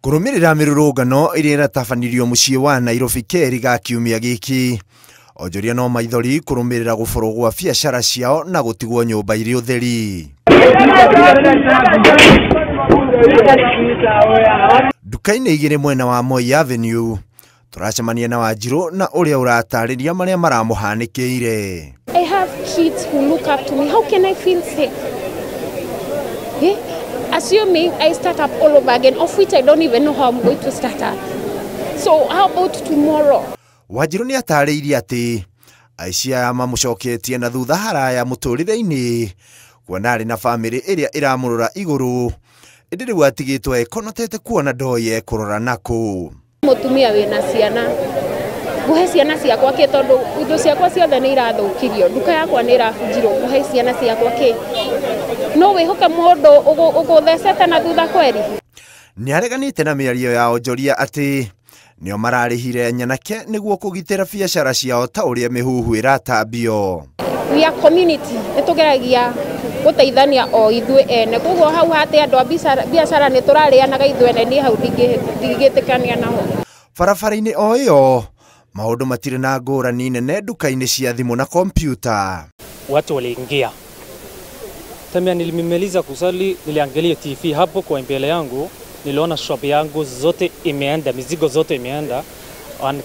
Kũrũmĩrĩra mĩrũrũngano ĩrĩa ĩratabanirio mũciĩ wa Nairobi kerĩ ga kiumia gĩkĩ, onjoria no maithori kũrũmĩrĩra gũborwo gwa biacara ciao na gũtigwo nyũmba irĩ ũtheri. Nduka-inĩ igĩrĩ mwena wa Moi Avenue tũracemania na Wanjirũ na ũrĩa ũratarĩria marĩa maramũhanĩkĩire. I have kids who look up to me. How can I feel safe? Eh? Assuming I start up all over again, of which I don't even know how I'm going to start up. So how about tomorrow? Wanjirũ nĩ atarĩirie atĩ aici aya mamũcoketie na thutha haraya mũtũrĩre-inĩ kuona arĩ na bamĩrĩ ĩrĩa ĩramũrora igũrũ, ĩndĩ rĩu atigĩtwo ekonotete kuona ndoĩ ekũrora nakũ. Mũtumia wĩna ciana, ngũhe ciana ciakwa kĩ tondũ indo ciakwa ciothe nĩ irathũkirio, nduka yakwa nĩ ĩrabunjirwo, ngũhe ciana ciakwa kĩ? No wĩhoke mũndũ ũgũthecete na thutha kweri? Nĩ areganĩte na mĩario ya onjoria atĩ nĩo mararĩhire nyanake nĩguo kũgitĩra biacara ciao ta ũrĩa mĩhuhu ĩratambio. We are community, nĩtũgeragia gũteithania o ithuĩ ene, koguo hau hatĩ andũ a biacara nĩ tũrarĩanaga ithuĩ ene, niĩ hau ndingĩtĩkania naho. Barabara-inĩ o ĩyo maũndũ matirĩ na ngũrani nene nduka-inĩ cia thimũ na kompyuta. Watu waliingia Tamia, nilimaliza kusali, niliangalia TV hapo kwa mbele yangu, niliona shop yangu zote imeenda, mizigo zote imeenda,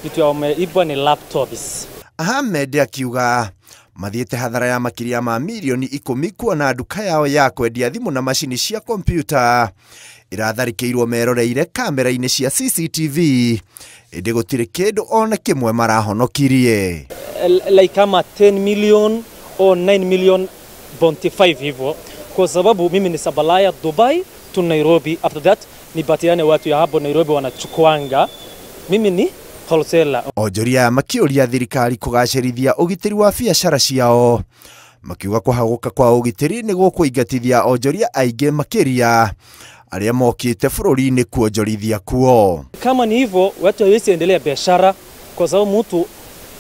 kitu wameiba ni laptops. Ahmed akiuga mathiĩte hathara ya makĩria ma mirioni 10 kuona nduka yao ya kwendia thimũ na macini cia kompyuta iratharĩkĩirwo meroreire kamera-inĩ cia CCTV, ĩndĩ gũtirĩ kĩndũ ona kĩmwe marahonokirie. Like kama 10 million or 9 million 25 hivyo, kwa sababu mimi ni sabalaya Dubai to Nairobi, after that nipatiane watu ya hapo Nairobi wanachukuanga, mimi ni wholesaler. Onjoria makĩũria thirikari kũgacĩrithia ũgitĩri wa biacara ciao, makiuga kũhagũka kwa ũgitĩri nĩguo kũingatithia onjoria aingĩ makĩria arĩa mokĩte bũrũri-inĩ kuonjorithia kuo. Kama ni hivyo watu hawezi endelea biashara, kwa sababu mtu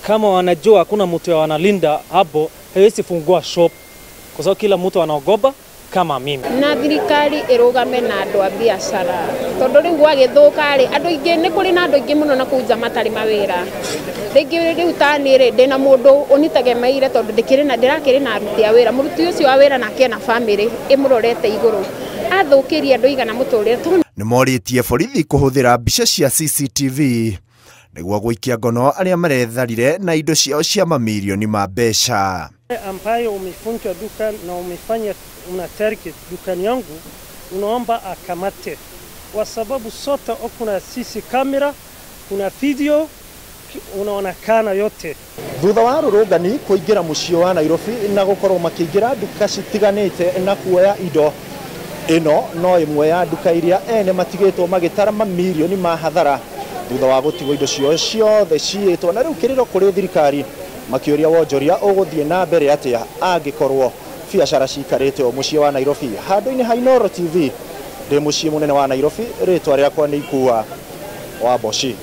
kama wanajua hakuna mtu wanalinda hapo hawezi fungua shop, kwa sababu kila mtu anaogopa kama mimi. Na thirikari ĩrũgame na andũ a biacara tondũ rĩu gwagĩthũka rĩ, andũ aingĩ nĩ kũrĩ na andũ aingĩ mũno na kũu nja matarĩ mawĩra. Rĩngĩ rĩu ta niĩ rĩ, ndĩna mũndũ ũnitegemeire tondũ ndĩrakĩrĩ na aruti a wĩra, mũruti ũcio wa wĩra nake ena bamĩrĩ ĩmũrorete igũrũ, athũkĩrie andũ aigana mũtũrĩre. Nĩ morĩtie borithi kũhũthĩra mbica cia CCTV nĩguo gũikia ngono arĩa maretharire na indo ciao cia mamirioni ma mbeca. Ambaye umefunga duka na umefanya una target dukani yangu, unaomba akamate, kwa sababu sote kuna CC camera, kuna video, unaonekana yote. Thutha wa arũrũngani kũingĩra mũciĩ wa Nairobi na gũkorwo makĩingĩra nduka citiganĩte na kuoya indo, ĩno no ĩmwe ya nduka iria ene matigĩtwo magĩtara mamirioni ma hathara thutha wa gũtigwo indo ciao ciothe ciĩtwo, na rĩu kĩrĩro kũrĩ thirikari makĩũria wonjoria ũgũthiĩ na mbere atĩa angĩkorwo biacara cikarĩte o mũciĩ wa Nairobi. Handũ-inĩ ha Inooro TV ndĩ mũciĩ mũnene wa Nairobi, rĩtwa rĩakwa nĩ Ikua wa Mboci.